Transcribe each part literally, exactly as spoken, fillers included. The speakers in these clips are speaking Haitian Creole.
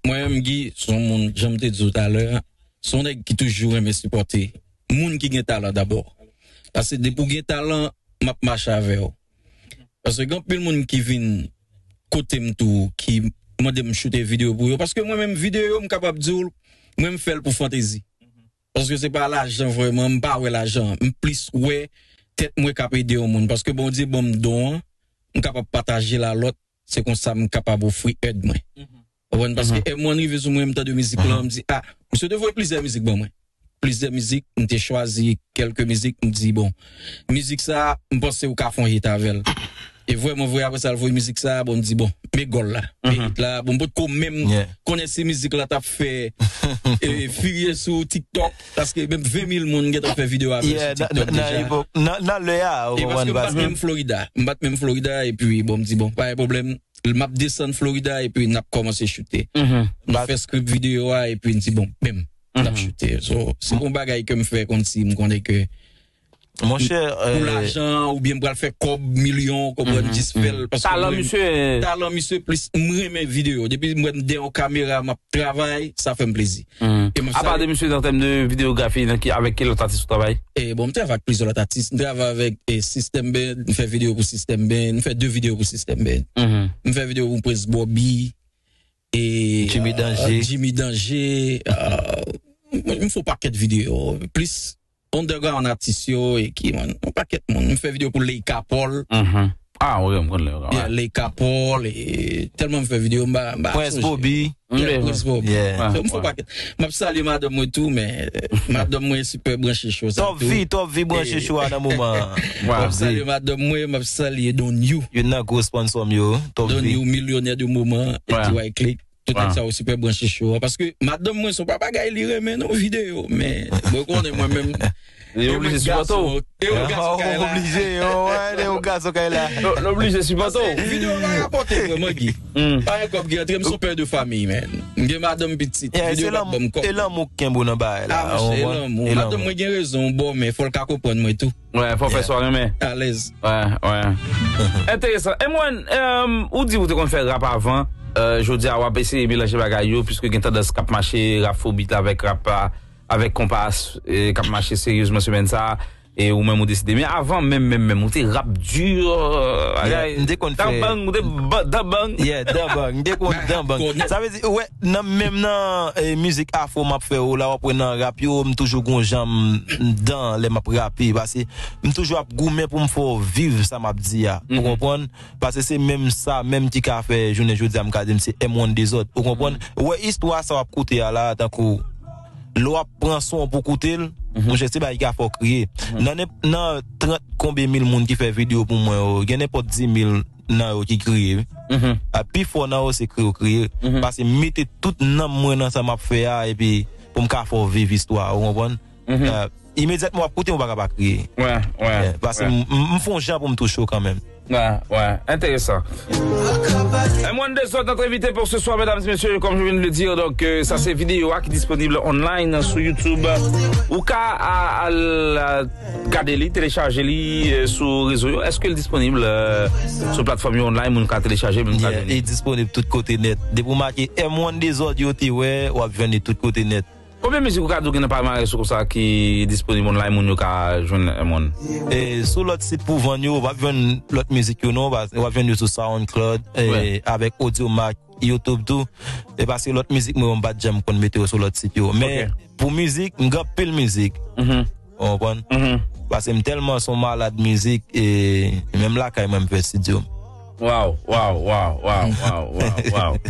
Mwen menm, Guy, se yon moun, jan m te di w talè a, se yon nèg ki toujou renmen sipòte moun ki gen talan dabò. Paske depi w gen talan, m ap mache avè w. Paske gen anpil moun ki vin kote m tou, ki mande m choute videyo pou yo. Paske mwen menm, videyo yo, m kapab di w, mwen, m fè l pou fantezi. Paske se pa lajan vrèman, m pa wè lajan. M plis wè tèt mwen k ap ede yon moun. Paske Bondye ban m don an, m kapab pataje l a lòt. Se konsa m kapab ofri èd mwen. Konprann? Paske M one rive sou mwen, m tande mizik lan, m di, ah, misye te voye plizyè mizik ban mwen. Plizyè mizik, m te chwazi kèlke mizik, m di, bon, mizik sa, m panse ou ka fè yon hit avè l. E vrèman vre, apre sa, l voye mizik sa, bon, m di, bon, men gòl la, men hit la, bon, m potko menm konnen si mizik la t ap fè e, vire sou TikTok, paske menm ven mil moun gentan fè videyo avè l sou TikTok deja. Nan lè a, ou konprann, paske m pa t menm Florida. M pa t menm Florida, epi, bon, m di, bon, pa gen pwoblèm, m ap desann Florida, epi n ap kòmanse choute. Nou fè script videyo a, epi n di, bon, menm, n ap choute. So, se pa yon bagay ke m fè kòmsi m konnen ke Monchè, pou lajan, oubyen m pral fè kòb, milyon, konprann, jis fè l, paske talan misye, talan misye plis, m renmen videyo. Depi m wè m dèyè yon kamera, m ap travay, sa fè m plezi. E m ap salye. Apa de misye, an tèm de videyografi, nan ki, avèk ki lòt atis ou travay? E bon, m travay ak plizyè lòt atis. M travay avèk e, System Band, m fè videyo pou System Band, m fè de videyo pou System Band. M fè videyo pou Prince Bobby, e Jimmy Danger. Jimmy Danger, e, m, m fè yon pakèt videyo. Plis underground atis yo e ki, man, yon pakèt moun. M fè videyo pou Leyka Paul. Ah, wi, m konn Leyka. Yeah, Leyka Paul, e tèlman m fè videyo, m pa, m pa Prince Bobby. Yeah, Prince Bobby. So, m fè yon pakèt. M ap salye madanm mwen tou, men, e, madanm mwen sipè branche cho sa tou. Top V, Top V branche cho a nan moman an. M ap salye madanm mwen, m ap salye Don You. Youn nan gwo sponsò m yo, Top V. Don You, milyonè de moman, e T Y Click. Tout nèg sa yo sipè branche cho a. Paske madanm mwen, se pa bagay li renmen non, videyo. Men, mwen konnen mwen menm. Li oblije sipòte w. E yon gason kay la. Oblije, yon gason kay la. Li oblije sipòte w. Videyo pa rapòte mwen, mwen, Guy. Pa gen kòb ki rantre, m se yon pè de fanmi, men. M gen madanm, pitit. Videyo pa ban m kòb. E lanmou k kenbe w nan bagay la. Ah, monchè, e lanmou. Madanm mwen gen rezon, bon, men fò l ka konprann mwen tou. Wè, fò fè sa w renmen. Alèz. Wè, wè. Enteresan. M one, um, ou di ou te konn fè rap avan. Euh, jodi a, w ap eseye melanje bagay yo, piske gen tandans k ap mache rap afrobeat la avèk rap la, avèk konpa, e, k ap mache seryezman semèn sa a. E ou menm ou deside. Men avan, menm, menm, menm, ou te rap di, euh, bagay. M te konn fè dabang, ou te dabang. Yeah, dabang. M te konn dabang. Sa vle di, wè, nan, menm nan, e, mizik afro m ap fè yo la, w ap wè nan rap yo, m toujou gon jan m dan lè m ap rape, paske m toujou ap goumen pou m fè w viv sa m ap di a. Ou konprann? Paske se menm sa, menm ki ka fè jounen jodi a, m ka di m se M one Dezòd. Ou konprann? Ou wè istwa sa w ap koute a la, tankou lè w ap pran son pou koute l, monchè, se bagay ki ka fè w kriye. Nan nenp-, nan trant konbyen mil moun ki fè videyo pou mwen yo, gen nenpòt dis mil nan yo ki kriye, wi. A, pifò nan yo se kriye yo kriye. Paske m mete tout nanm mwen nan sa m ap fè a, epi pou m ka fè w viv istwa, ou konprann? Euh, imedyatman w ap koute, ou pa ka pa kriye. Wè, wè. Paske m, m, m fè yon jan pou m touche w kanmenm. Wè, wè. Enteresan. M one Dezòd, notre invité pour ce soir, mesdames et messieurs, comme je viens de le dire, donc, euh, sa se videyo a ki disponib online sou YouTube. Ou ka a, al, a, gade li, telechaje li, euh, sou rezo yo. Èske l disponib, euh, sou platfòm yo online, moun ka telechaje, moun ka jwenn li? Yeah, li disponib tout kote nèt. Depi w make M one Dezòd yo te wè, w ap jwenn li tout kote nèt. Konbyen mizik ou ka di w gen nan palmarès ou konsa ki disponib online, moun yo ka jwenn M one? E sou lòt sit pou vann yo, w ap jwenn lòt mizik yo non, w ap jwenn yo sou SoundCloud, e avèk Audiomack, YouTube tou. E paske lòt mizik mwen yo, m pa t janm konn mete yo sou lòt sit yo. Men pou mizik, m gen anpil mizik. Ou konprann? Paske m tèlman se yon malad mizik, e menm lakay mwen, m fè estidyo m. Waw, waw, waw, waw, waw, waw, waw.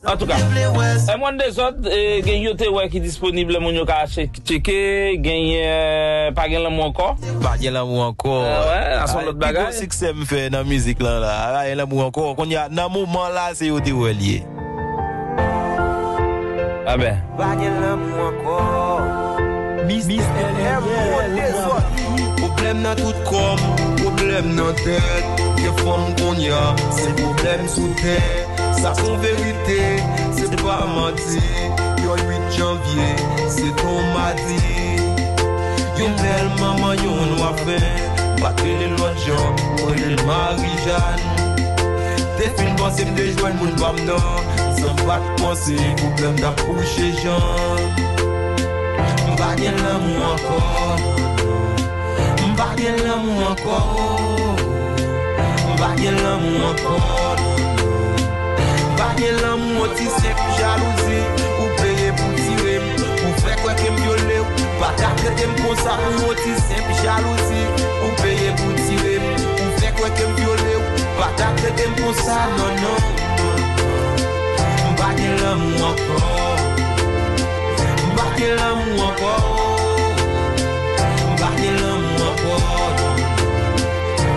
Antouka, M one Dezòd, e, gen Yo Te Wè ki disponib, moun yo ka che-, tcheke, genyen, e, Pa Gen Lanmou Ankò. Pa Gen Lanmou Ankò. A, wè, a se yon lòt bagay. Pi gwo siksè m fè nan mizik lan la, Pa Gen Lanmou Ankò. Kounye a, nan moman la, se Yo Te Wè l ye. A ben. Pa gen lanmou ankò. Mister M one Dezòd. Pwoblèm nan tout kò m, pwoblèm nan tèt. Gen fanm kounye a, se pwoblèm sou tè. Sa se yon verite, se pa manti. Yon uit janvye, se te yon madi. Yon bèl manman, yon nwa fen. M pa t rele l lòt jan, mwen rele l Marijàn. Te Fin panse m te jwenn moun pa m nan. San pa t panse pwoblèm t ap kouche jan. M pa gen lanmou ankò. M pa gen lanmou ankò. M pa gen lanmou ankò. M pa gen lanmou, yon ti senp jalouzi ou peye pou tire m. Ou fè kwè ke m vyole w. Pa ta trete m konsa pou yon ti senp jalouzi ou peye pou tire m. Ou fè kwè ke m vyole w. Pa ta trete m konsa, non, non. M pa gen lanmou ankò. M pa gen lanmou ankò. M pa gen lanmou ankò.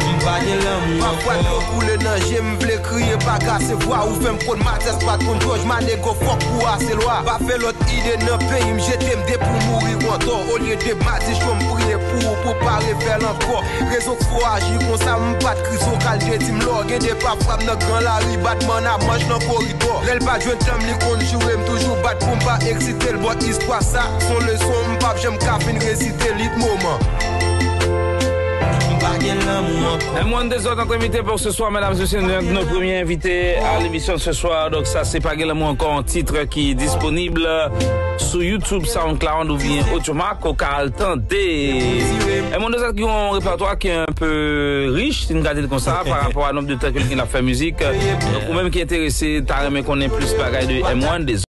M pa gen lanmou ankò. Pafwa dlo koule nan je m, vle kriye pa kase vwa. Ou fè m konn Matyas, pa t konn Jòj, Manego, fòk pou ase lwa. Pa fè lòt ide nan peyi m, jete m depi w mouri w antò. Olye de madichon, m priye pou ou, pou pa refè l ankò. Rezon k fè w aji konsa, m pa t kri sou kal, je di m lò. Gen de pafwa m nan gran lari, batman nan manch nan koridò. Lè l pa t jwenn tan m, li konn joure m, toujou bat pou m pa eksite l. Bon, istwa sa, s on leson, m p ap janm ka fin resite li moman. M pa gen lanmou ankò. M one des autres notre invité pour ce soir, mesdames et messieurs, notre premier invité à l'émission ce soir. Donc ça, c'est Pas Gen Lanmou Ankò, un titre qui est disponible sur YouTube, SoundCloud ou bien Audiomack, ou ka al tande. M one des autres qui ont un répertoire qui est un peu riche, si nou ka di l konsa, par rapport à nombre de temps que li ap fè mizik. Donc, ou menm ki enterese, ta renmen konnen plis bagay de M one des autres.